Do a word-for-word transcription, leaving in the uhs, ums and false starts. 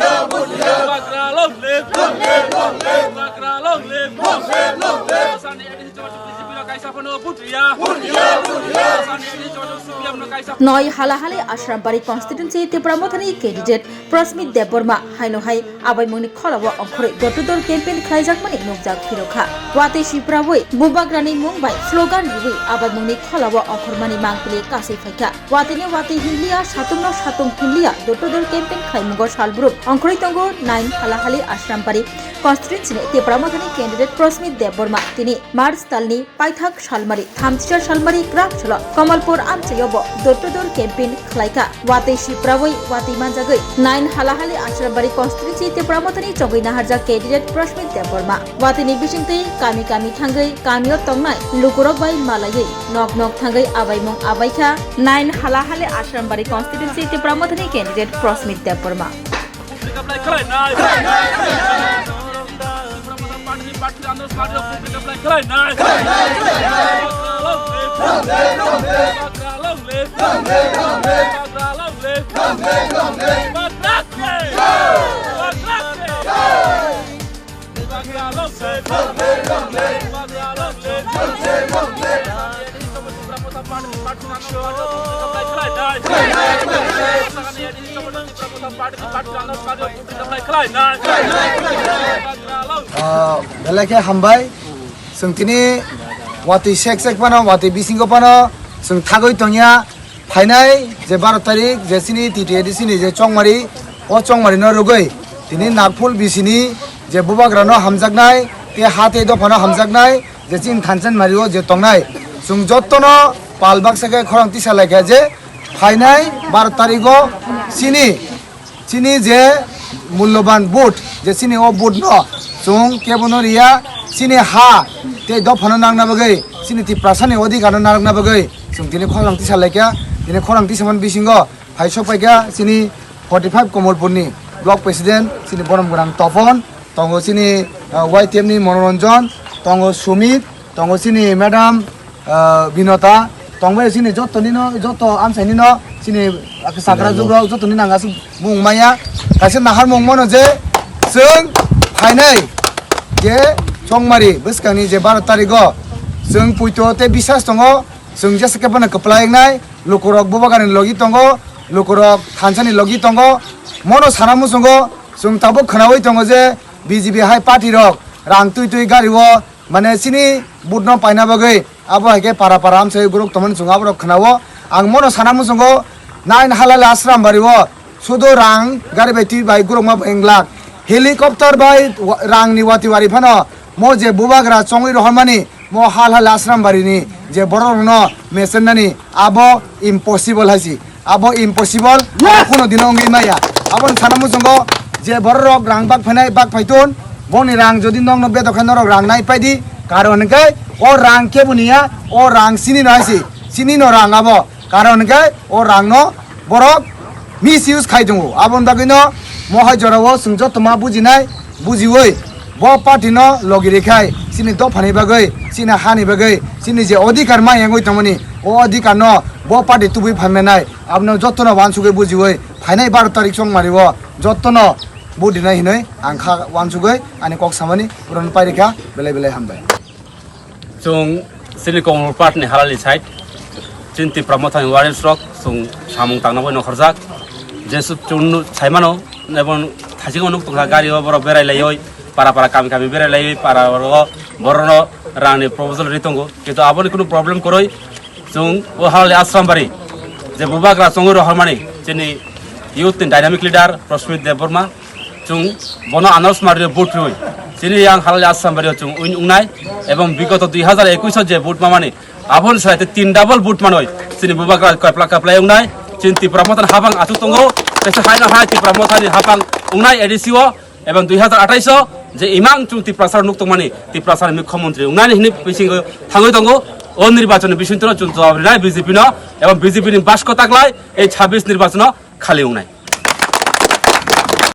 Bubagra long live! Bubagra long live! Asani A D C chawajak B J P no kaisa phano vote riya. Asani A D C chawajak C P M no kaisa Noi Halahali Ashram Bari constituency Tipra Mothani candidate Prasmit Debbarma haino hai abaimungni kholao ongkhorwi door to door campaign khlaijakmani nukjak phirokha. Watwi siprawi Bubagrani mung bai slogan riwi abaimungni kholao ongkhormani mangpili kasui phaikha. Watwini watwi hinliya, satungno satung hinliya, door to door campaign khlaimungo salbrum ongkhorwi tongo nine Halahali Ashram Bari constituency ni Tipra Mothani candidate Prasmit Debbarma. Tini March talni paithak salmari, thamchisa salmari, krak salo Kamalpur amchaio bo door to door campaign khlaikha. Watwi siprawi watwi manjagwi nine Halahali Ashram Bari constituency Tipra Mothani chongwi naharjak candidate Prasmit Debbarma. Watwini bisingtwi kami kami thangwi kamio tongnai lukurok bai malaiwi nok nok thangwi abaimung abaikha nine Halahali Ashram Bari constituency Tipra Mothani candidate Prasmit Debbarma. Ah, belai khe hambai. Chwng tini watwi sek sek phano, watwi bisingo phano chwng thagwi tongya. Phainai je baro tarik je chini T T A D C ni je chongmari, o chongmari no rwgwi tini Nagpur bisini je bubagra no hamjaknai, tei ha tei dopha no hamjaknai, je chini thansa ni mari o je tongnai, chwng jotto no pal baksa khe khorang tisa lai kha je phainai baro tarik o chini, chini je mulloban vote, je chini o vote no chwng kebo no riya, chini ha tei dopha no nangna bagwi, chini Tiprasa ni odhikar no narwkna bagwi chwng tini khorang tisa lai kha. Tini khorang tisa man bisingo phai sok pai kha chini forty five Komolpur ni block president chini borom gwnang Topon, tongo chini, ah, Y T F ni Monoranjan, tongo Sumit, tongo chini madam, ah, Binota, tongbai chini joto nino, joto amsai nino, chini sakra jugrok joto ni nang aswk mung maya, kaisa nahar mung mano je chwng phainai je chongmari bwskang ni je baro tarik o chwng puito tei bisas tongo, chwng jesa khe bono kwplai wngnai, lukurok bubagrani logi tongo, lukurok thansa ni logi tongo, mono sana muchungo chwng tabuk khwnaui tongo je B J P hai party rok rang twi twi gari o mane chini vote no paina bagwi abo hai khe para para amsai guruk tongmani chwng aborok khwnao. Ang mono sana muchungo nine Halahali Ashram Bari o sudo rang gari bai twi bai gurukma bai wng glak. Helicopter bai wa-, rang ni wati wari phano mo je bubagra chongwi rohormani mo Halahali Ashram Bari ni je borok rok no mesennani abo impossible hai si. Abo impossible, yes! Kuno dino wngwi maya. Aboni sana muchungo je borok rok rang bak phainai, bak phaiton, boni rang jodi nokno bedo khe norok rang nai paidi, karon hwnkhe o rang kebo niya, o rang chini no hai si, chini no rang abo, karon hwnkhe o rang no borok misuse khai tongo. Aboni bagwi no mohai jorao chwng joto ma bujinai, bujiwi bo party no logi rikhai, chini dophani bagwi, chini hani bagwi, chini je odhikar ma yangwi tongmani, o odhikar no bo party tubui phaimani, abono jotono wansugwi bujiwi phainai baro tarik chongmari o jotono vote rinai hinwi ang kha wansugwi ani kok samani purano pairikha, belai belai hambai. Chwng chini Komolpur ni Halahali side, chini Tipra Mothani warriors rok chwng samung tangna bai nokharjak. Jesu chwng saimano, ebong thaisingo nuk tongkha gari o borok berai laioi, para para kami kami berai laioi, para oro borokno rangni proposal ri tongo. Kintu aboni kunu problem kwrwi, chwng o Halahali Ashram Bari je bubagra chongwi rohormani chini youth ni dynamic leader Prasmit Debbarma, chwng bono anos mario vote rwi chini yang Halahali Ashram Bari o chwng win wngnai, ebong bigoto dui hazar ekwis o je vote mamani aboni sai te tin double vote manoi chini bubagra kapla kapla wngnai. Chini Tipra Mothani habang achuk tongo, tesa haino hai Tipra Mothani habang wngnai A D C o, ebong dui hazar athais o je imang chwng Tiprasa nuk tongmani, Tiprasa ni mukhyamantri wngnani hinwi bisingo thangwi tongo. O nirbachon ni bisingtwi no chwng jawab rinai B J P no, ebong B J P ni basko taklai ei chabis nirbachon o khali wngnai.